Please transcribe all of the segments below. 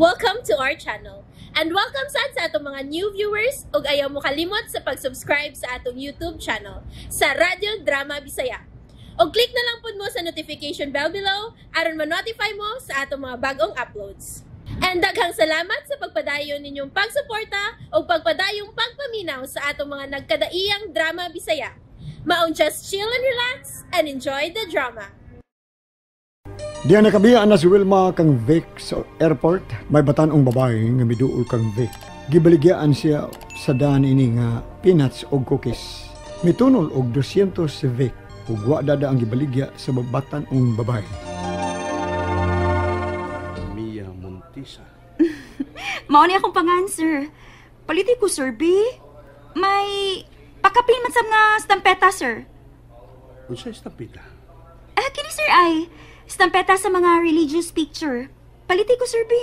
Welcome to our channel. And welcome sad sa atong mga new viewers ug ayaw mo kalimot sa pag-subscribe sa atong YouTube channel sa Radyo Drama Bisaya. Og click na lang pud mo sa notification bell below aron ma-notify mo sa atong mga bagong uploads. And daghang salamat sa pagpadayon ninyong pagsuporta ug pagpadayong pagpaminaw sa atong mga nagkadaiyang drama Bisaya. Maong just chill and relax and enjoy the drama. Diyan nakabiya na si Wilma kang Vic sa airport. May batanong babae nga miduol kang Vic. Gibaligyaan siya sa daan ini nga peanuts og cookies. Mitunol og 200 si Vic ug wa dada ang gibaligya sa batanong babae. Mia Montisa. Mao ni akong pangan, sir. Paliti ko, sir, B. May pakapin man sa mga stampeta, sir. Unsa estampita? Ah, kini, sir, ay stampeta sa mga religious picture. Paliti ko, sir, B.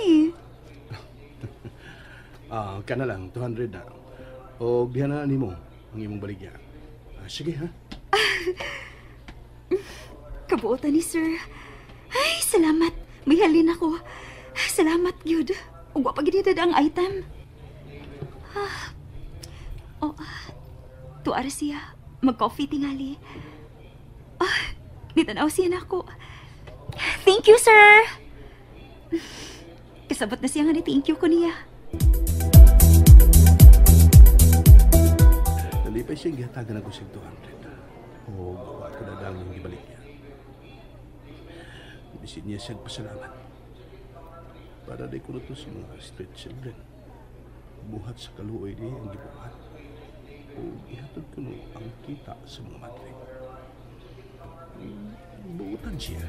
Ah, kana lang 200 na. O diha na nimo ang imong baligya. Ah, sige ha. Kabuotan ni sir. Ay, salamat. May halin ako. Salamat, gyud. Ug wa pa gid ang item. Ah. Oh, tuara siya. Mag-coffee tingali. Ah, nitanaw siya nako. Thank you, sir. Kasabot na siya nga ni thank you ko niya. Nalipay siya gihatagan ako sig 200. O wa ko na dang yung gibaligya. Bisin niya siya pasalamat. Para di ko na to sa mga street children. Buhat sa kaluoy di ang gibuhat. O ihatod ko no ang kita sa mga madre. Buutan siya.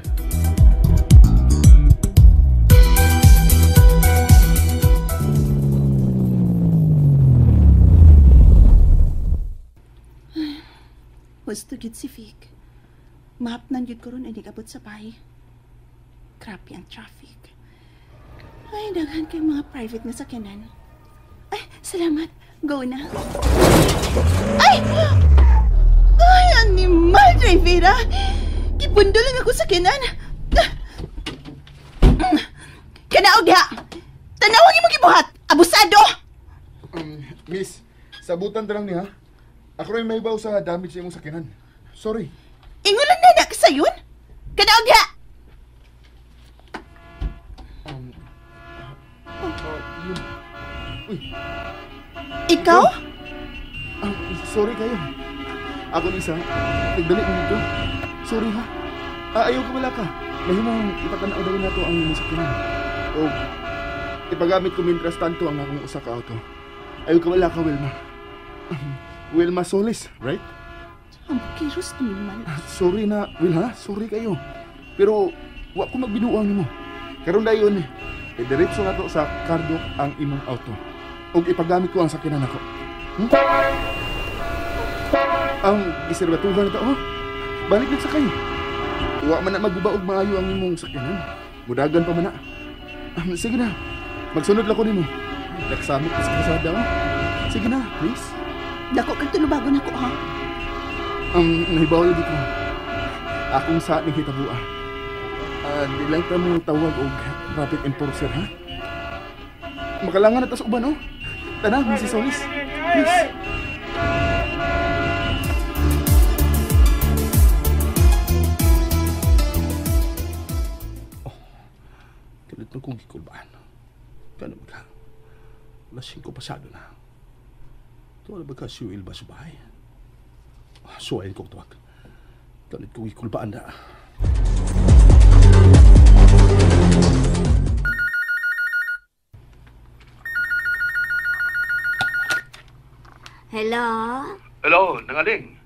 Husto gyud si Vic. Mahapnan gyud ko ron ay nigabot sa bahay. Grabe ang traffic. Ay, daghan kay mga private nga sakyanan. Ay, salamat. Go na. Ay! Ay, animal, drivera! Gibundo lang ako sa sakyanan. Kanaog diha! Tanawang imong gibuhat! Abusado! Miss, sabutan ta lang niya. Ako rin may baw sa damage sa imong sakyanan. Sorry. Ingon lang na na sayon? Kanaog diha! Yun. Uy, Ikaw? Sorry kayo. Ako ni isa, nagdali mo dito. Sorry ha. Ayaw ka wala ka. Mahimong ipatanaw daw na to ang imong sakyanan. O, ipagamit ko mientras tanto ang akong usa ka auto. Ayaw ka wala ka, Wilma. Wilma Solis, right? Ang kiros animal. Sorry na, Will ha? Sorry kayo. Pero, wa ko magbinuang nimo. Karon dayon, idiretso na to sa Cardo ang imong auto. Ug ipagamit ko ang sakyanan nako. Ang iserbatuhan na to, oh. Balik na sa kayo. Wa man na magbuba og maayo ang imong sakyanan. Mudagan pa man na. Sige na. Magsunod lang ko nimo. Nagsamit ka sa kasada, oh. Sige na, please. Dako kag tulubagon ako, ha? Nahibaw lagi ko. Akong sa ni hitabua. Di lang ta mo tawag og traffic enforcer, ha? Makalangan na ta sa uban, oh. Tana, Mrs. Solis. Please. Oh, kalit na kong gikulbaan. Kano ba ka? Alas 5 pasado na. Tuwa na ba ka si Wilma sa bahay? Suwain kong tuwag. Kalit kong gikulbaan na. Hello? Hello, nangaling.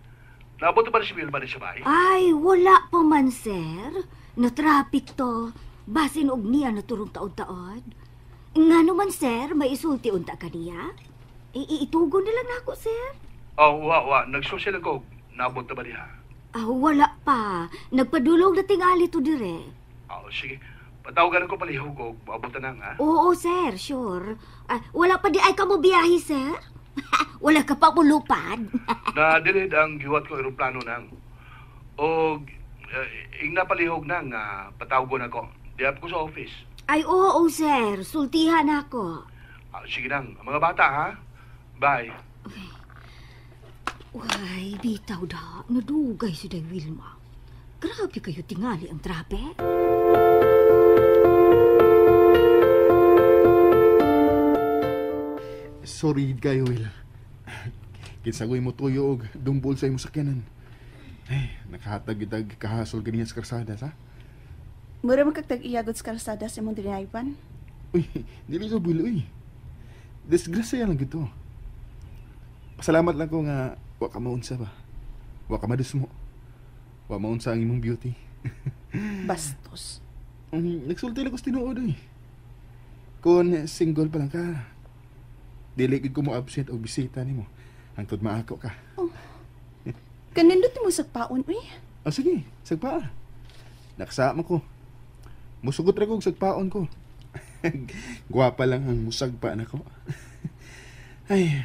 Naabot ba si Wilma sa bahay? Ay, wala pa man, sir. Na-traffic to. Basin og niya na turong taod-taod. Nga naman, sir, may isulti unta ka niya? Iitugon na lang nako, sir. Oh, wa. Nagsusil ako. Naabot na ba niya? Ah, wala pa. Nagpadulog na tingali to dire. Oh, sige. Patawagan ko palihog og maabutan na nga. Oo, sir, sure. Ah, wala pa di ay ka mo biyahe, sir? Wala ka pa mulupad. Na-delayed ang giwat ko eroplano nang. Og ing napalihog nang patawagon ako. Diap ko sa office. Ay, oo, sir. Sultihan ako. Sige nang, mga bata, ha? Bye. Uy, bitaw da. Nadugay si Day Wilma. Grabe kayo tingali ang traffic. Sorry kayo, Will. Kinsagoy mo tuyo og dumbol sa imong sakyanan. Ay, nakahatag itag kahasol ganiya sa karsada, sa? Mura magkagtag-iyagod sa karsada sa imong dinaypan. Uy, dili sa bulo, uy. Disgrasya lang gito. Pasalamat lang ko nga wa ka maunsa ba. Wa ka madusmo. Wa maunsa ang imong beauty. Bastos. Nagsulti lang ko sa tinuod, uy. Kung single pa lang ka, dili gid ko mo absent og bisita nimo. Hangtod maako ka. Oh. Kanindot mo sagpaon, uy. Oh, sige, sagpaa. Nakasama ko. Musugot ra kog sagpaon ko. Gwapa lang ang musagpa nako. Ay,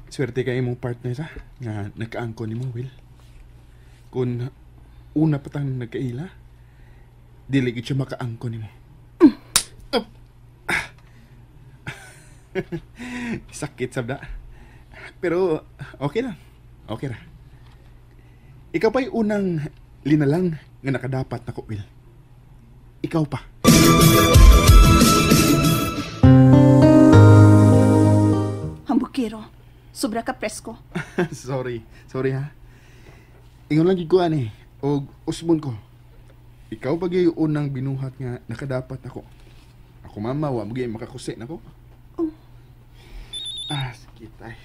swerte kay imong partner sa nga nakaangko nimo, Will. Kun una pa tang nagkaila, dili gid siya makaangko nimo. Sakit sabda. Pero okay lang. Okay ra. Ikaw pa'y unang linalang nga nakadapat nako, Will. Ikaw pa. Hambukero. Sobra ka presko. Sorry. Sorry ha. Ingon lang gid ko ani og usbon ko. Ikaw pa gyud unang binuhat nga nakadapat nako. Ako mama wa mo gyud makakusi nako. Oh. Ah, sakit ay.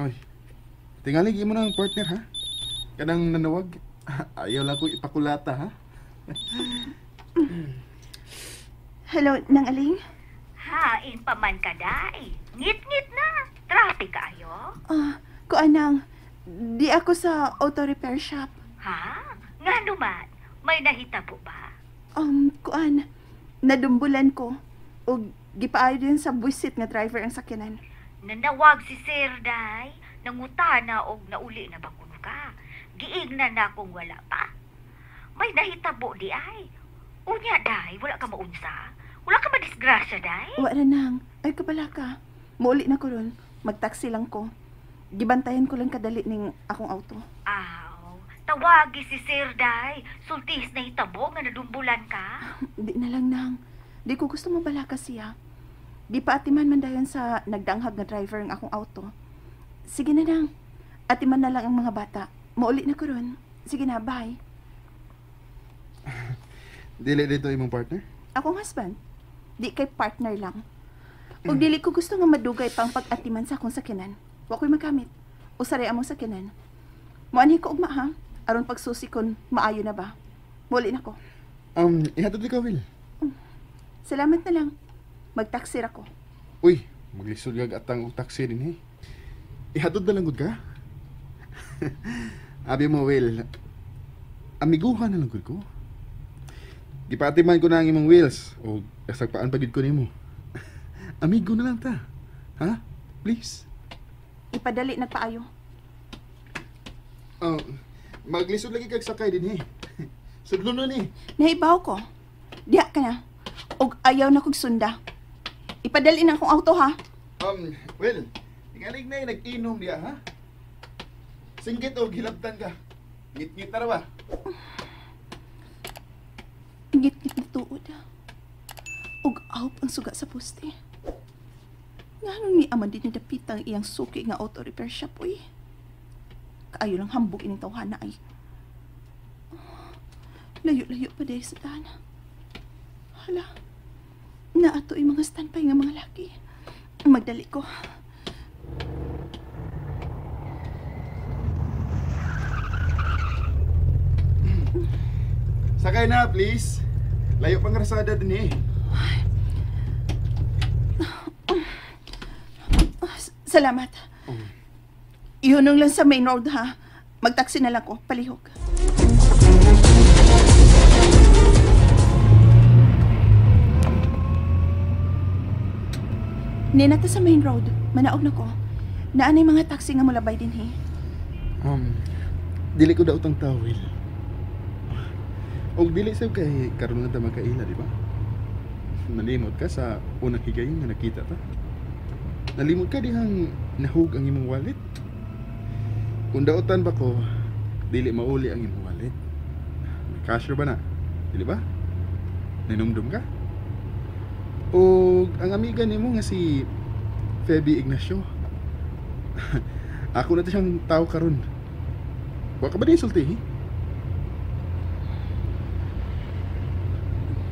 Oy. Tingali gyud mo ng partner ha. Kanang nanawag. Ayaw lang ko ipakulata ha. Hello, Nang Aling? Hain pa man ka, day. Ngit-ngit na. Traffic kayo? Kuanang, di ako sa auto repair shop. Ha? Nga naman, may nahitabo ba? Kuan, nadumbulan ko. O gipaayo din sa buisit nga driver ang sakyanan. Nanawag si Sir, day. Nangutana og nauli na ba kuno ka? Giigna na kung wala pa. May nahitabo di ay. Unya, day, wala ka maunsa. Wala ka madisgrasya, day? Wala nang. Ay, kabala ka. Muuli na ko ron. Magtaksi lang ko. Gibantayan ko lang kadali ning akong auto. Aw, tawagi si Sir, day. Sultis na hitabo nga nadumbulan ka. Di na lang, nang. Di ko gusto mabalaka siya. Di pa atiman man dayon sa nagdanghag nga driver ang akong auto. Sige na, nang. Atiman na lang ang mga bata. Muuli na ko ron. Sige na, bye. Dili dito imong partner? Akong husband. Di kay partner lang. Og dili ko gusto nga madugay pang pag-atiman sa akong sakyanan. Wa ko'y magamit. Usaray among sakyanan. Moanhi ko ugma ha. Aron pagsusi kon maayo na ba. Muli na ko. Ihatod ka, Will. Salamat na lang. Magtaksi ra ko. Uy, maglisod gag atang og taksi din eh. Ihatod na lang gud ka. Abi mo, Will. Amiguhan na lang gud ko. Gipaatiman ko na ang imong wheels o kasagpaan pa gid ko nimo. Amigo na lang ta. Ha? Please. Ipadali nagpaayo. Oh, maglisod lagi kag sakay dinhi. Sudlon na ni. Nahibaw ko. Diha ka na. Og ayaw na kog sunda. Ipadali na akong auto ha. Well, tingalig na nag-inom diha ha. Singgit og hilabtan ka. Ngit-ngit na ra ba? Ngit-ngit na tuod. Og awp ang suga sa poste. Nganong ni aman din nadapit ang iyang suki nga auto repair shop, uy. Kaayo lang hambog ining tawhana ay. Layo-layo pa dahil sa dana. Hala, naato yung mga standby nga mga laki. Magdali ko. Sakay na, please. Layo pang rasada din eh. Salamat. Oh. Ihunong lang sa main road ha. Magtaksi na lang ko. Palihog. Ninata sa main road. Manaog na ko. Naanay mga taxi nga mulabay din he. Dili ko daw utang tawil. Og dili sab kay karon lang ta magkaila, di ba? Nalimot ka sa unang higayon nga nakita ta. Nalimot ka dihang nahug ang imong wallet. Kung daotan ba ko, dili mauli ang imong wallet. May cash ba na? Dili ba? Ninumdum ka? Og ang amiga nimo nga si Feby Ignacio. Ako na to siyang tao karon. Wa ka ba din sultihi?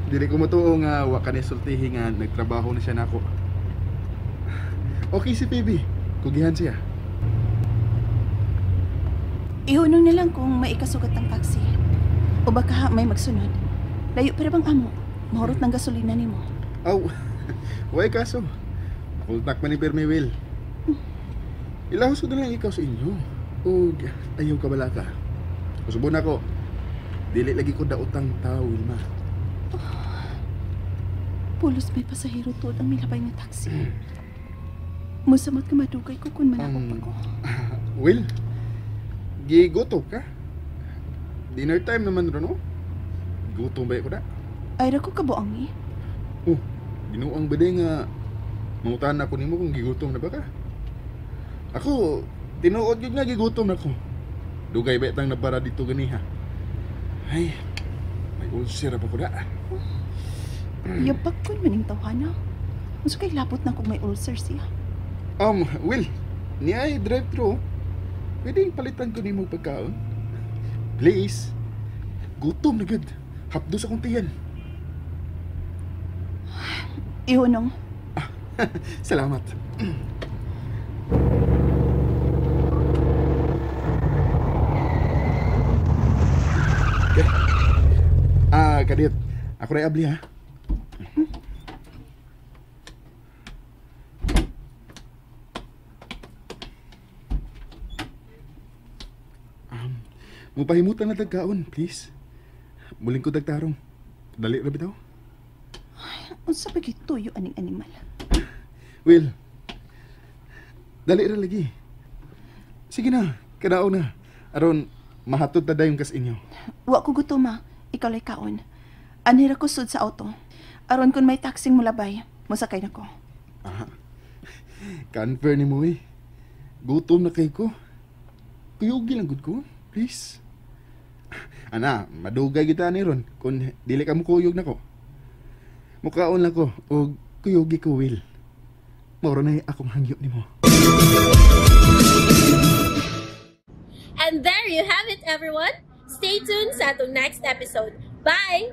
Dili ko matuo nga wa ka ni sultihi nga nagtrabaho na siya nako. Okay si Feby, kugihan siya. Ihunong na lang kung may ikasugat ng taxi. O baka may magsunod. Layo pa bang amo? Mahurot ng gasolina nimo. Aw, way kaso. Kultak man ni Permi Will. Ilahos ko na lang ikaw sa inyo. O ayaw ka bala ka. Usubon ako. Dili lagi ko daotang tao, Wilma. Oh, pulos may pasahero tuod ang milabay nga taxi. Musamot ka madugay ko kung manakop ako. Will, gigutom ka? Dinner time naman ron, oh. Gutom ba ko na? Ay, ra ko kabuang eh. Oh, ginuang ba din nga mangutan ako nimo kung gigutom na ba ka? Ako, tinuod yun nga gigutom na ko. Dugay ba itang nabara dito ganiha? Ay, may ulcer pa ko na. Yabag ko maning tawhana. Unsa kay labot na kung may ulcer siya? Will, niya ay drive-thru. Pwede palitan ko nimo pagkaon? Please. Gutom na gud. Hapdos akong tiyan. Ihunong. Salamat. Okay. Kadit. Ako na abli ha. Mupahimutan na tagkaon, please. Muling ko tagtarong. Dali ra bitaw. Ay, unsa ba gituyo aning animal? Will, dali ra lagi. Sige na, kadaon na. Aron mahatod ta dayon kas inyo. Wa ko gutom ha. Ikaw lay kaon. Anhira ko sud sa auto. Aron kun may taxing mulabay, mosakay na ko. Aha. Kanfer ni mo eh. Gutom na kay ko. Kuyugi lang gud ko, please. Ana, madugay kita ni ron kung dili ka mukuyog nako. Mukaon lang ko og kuyugi ko, Will. Moro na akong hangyo nimo. And there you have it, everyone. Stay tuned sa atong next episode. Bye!